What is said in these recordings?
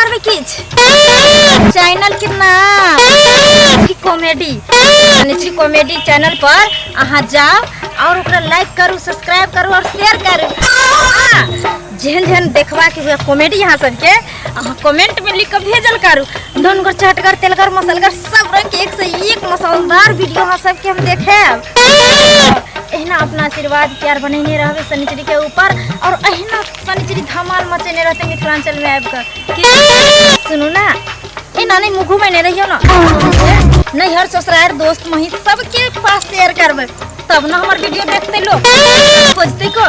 करबै किछु? चैनल के नाम कॉमेडी, सनिचरी कॉमेडी चैनल पर अहाँ जाउ और ओकरा लाइक करू, सब्सक्राइब करू और शेयर करू। हाँ, जेहन जेहन देखबाके हुए कॉमेडी अहाँ सबके, अहाँ कमेंट में लिख के भेजल करू। धनगर, चटगर, तेलगर, मसलगर, सब रंग के एक से एक मसालेदार वीडियो अहाँ सबके हम देखेब। एहिना अपना आशीर्वाद प्यार बनेने रहबै सनिचरी के ऊपर और एहिना सनिचरी धमाल मचेने रहते मिथिलांचल में आबि कऽ। कि सुनू ना, एना नहीं मुँह घुमेने रहियो ना, नैहर ससुरार दोस्त मही सबके पास शेयर करबै तब ना हमर वीडियो देखते लोग खोजते को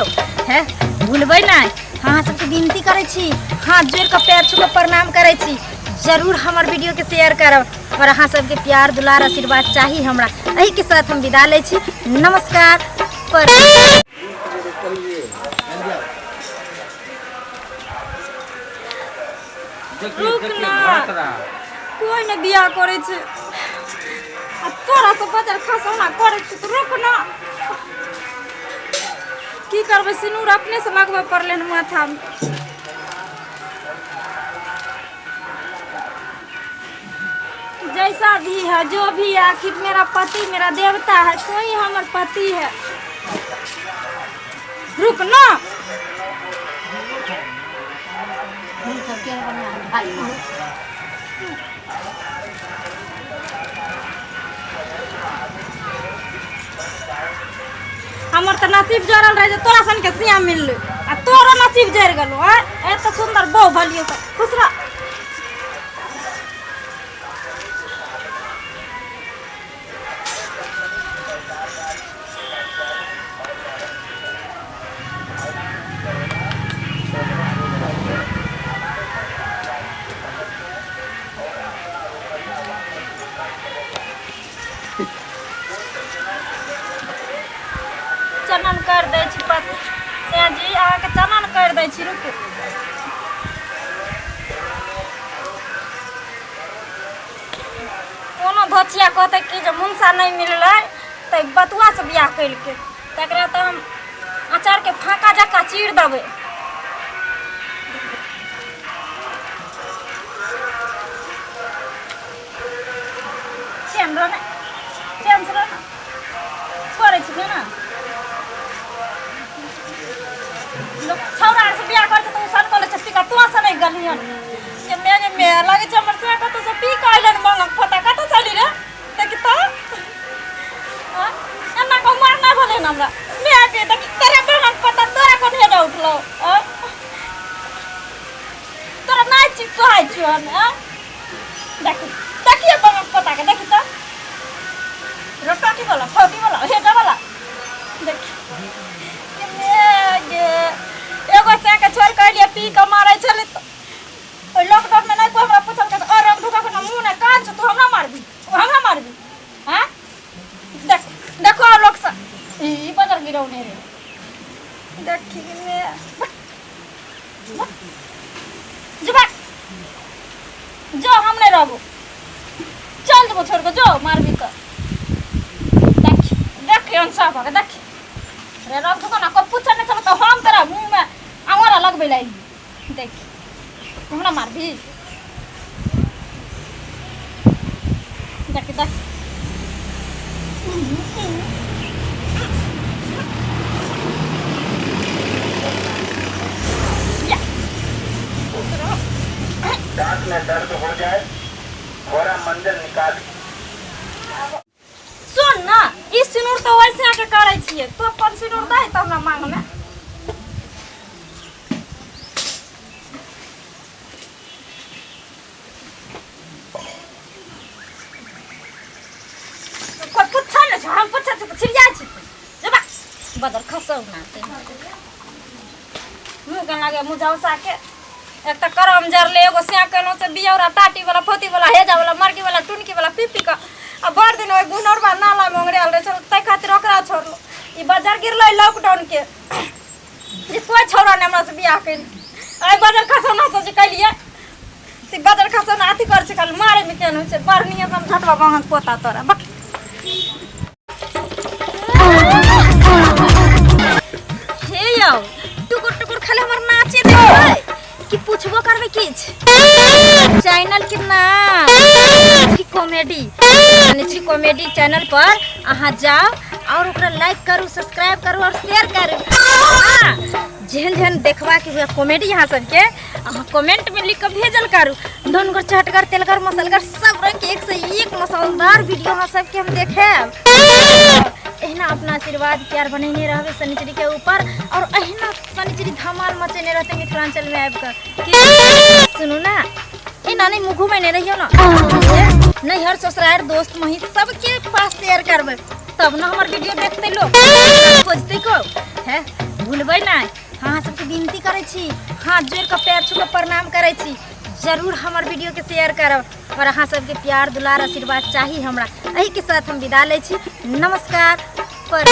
है। भूलबै ना, अहाँ सबके विनती करै छी, हाथ जोड़ कऽ पैर छू कऽ प्रणाम करै छी, जरूर हमर वीडियो के शेयर करब और अहाँ सबके प्यार दुलार आशीर्वाद चाही हमरा। एही के साथ हम विदा लै छी। नमस्कार। पर रुक ना, कोई ने बियाह करे छे आ तोरा से बजर खसौना करे छे तो रुक ना। की करबै, सिनूर अपने से लगबे पड़लै हन माथा में। जैसा भी है, जो भी है, आखिर मेरा पति मेरा देवता है, कोई हमर पति है। रुक ना। हमर तऽ नसीब जरल रहे जे तोरा सन के सिया मिललै आ तोरो नसीब जरि गेलो। आय एते सुंदर बहु भलियो तऽ खुश रह। चनन कर दै छी पत जी, अहाँके चनन कर दै छी, रुकू। कोनो धोचिया कहतै कि जे मुनसा नहि मिललै तऽ बतुआसँ बियाह केलकै, तकरा तऽ हम अचारके फाँका जकाँ चीर देबै। चैन रह ने, चैन से रह ने, करै छी ने। लोक छौड़ा से बियाह करै छै तऽ ओ सन कऽ लै छै पी कऽ, तोँ से नहि गेलिहन के मे गे मे लागै छै हमर से कतौ से पी कऽ अइलन। मंगक पता कतौ चली रे, देखी तऽ एना कऽ मार नहि भेलै हन हमरा मे के। देखी तेरा मंगक पता तोरा कोन हेडा उठलौ? तोरा नहि चीज सोहाइ छियौ हम। देखी देखिए मंगक पता के, देखी तऽ रोटी वाला, फौटी वाला, हेडा वाला। देखी गे, एगो से के छोड़ के अलियै पी के मारै छलै तऽ ओहि लॉकडाउन में नहीं कोई हमरा पूछल के और रंग ढुका के मुंह ने कान छौ, तू हमरा मारबी, तू हमरा मारबी? हैं, देख देखो लोग सब ई बदल गिरौने रे। देखी में जो जो, हम नहीं रहबो, चल देबो छोड़ के, जो मारबी तो। देख देख अंसा भके देख रे, रंग ढुका ना को पूछे नहीं चलो तो हम तेरा मुंह में आंगोरा लगबे लाई। देख, हमरा मारबी? देख देख। दांत में दर्द हो जाए, थोड़ा मंजन निकाल। सुन ना, ई सिनूर तऽ वैसे आके करै छियै, तू अपन सिनूर दे तऽ हमरा मांग में। कोइ पुछै नहि छै, हम पुछै छियै तऽ छिड़िया छी। जेबा बदल खसौ ना ते मुँह के लागे मुझौसा के। एक तऽ करम जरले एगो सिया केलहुँ से बियौरा टाटी वाला, फोती वाला, हेजा वाला, मरकी वाला, टुनकी वाला पी पी कऽ आ भरि दिन ओहि गुनौरबा नाला मे ओंगरेल रहै छल, ताहि खातिर ओकरा छोड़लहुँ। ई बजर गिरलै लॉकडाउन के जे कोइ छौड़ा नहि हमरा से बियाह केलकै। एहि बजर खसौना से जे केलियै से बजर खसौना अथी करै छै, खाली मारैमे केहन होइ छै। बड़ नियम हम झटवा बहन पोता तोरा बक हे यौ, टुकुर टुकुर खाली हमर नाचे देखबै कि पुछबो करबै किछु? चैनल के नाम कॉमेडी सनिचरी कॉमेडी चैनल पर अहाँ जाओ और ओकरा लाइक करू, सब्सक्राइब करू और शेयर करू। हाँ, जेहन जेहन देखबाक हुए कॉमेडी अहाँ सबके अहाँ कमेंट में लिख के भेजल करू। धनगर, चटगर, तेलगर, मसलगर सब रंग के एक से एक मसालेदार वीडियो अहाँ सबके हम देखेब। एहिना अपना आशीर्वाद प्यार बनेने रहबै सनिचरी के ऊपर और एहिना सनिचरी धमाल मचेने रहते मिथिलांचल में आबि कऽ। कि सुनू ना, एना नहीं मुँह घुमेने रहियो ना, नैहर ससुरार दोस्त मही सबके पास शेयर करबै तब ना हमर वीडियो देखते लोग खोजते को है। भूलबै ना, अहाँ सबके विनती करै छी, हाथ जोड़ कऽ पैर छू कऽ प्रणाम करै छी, जरूर हमर वीडियो के शेयर करब और अहाँ सबके प्यार दुलार आशीर्वाद चाही हमरा। एही के साथ हम विदा लै छी। नमस्कार। पर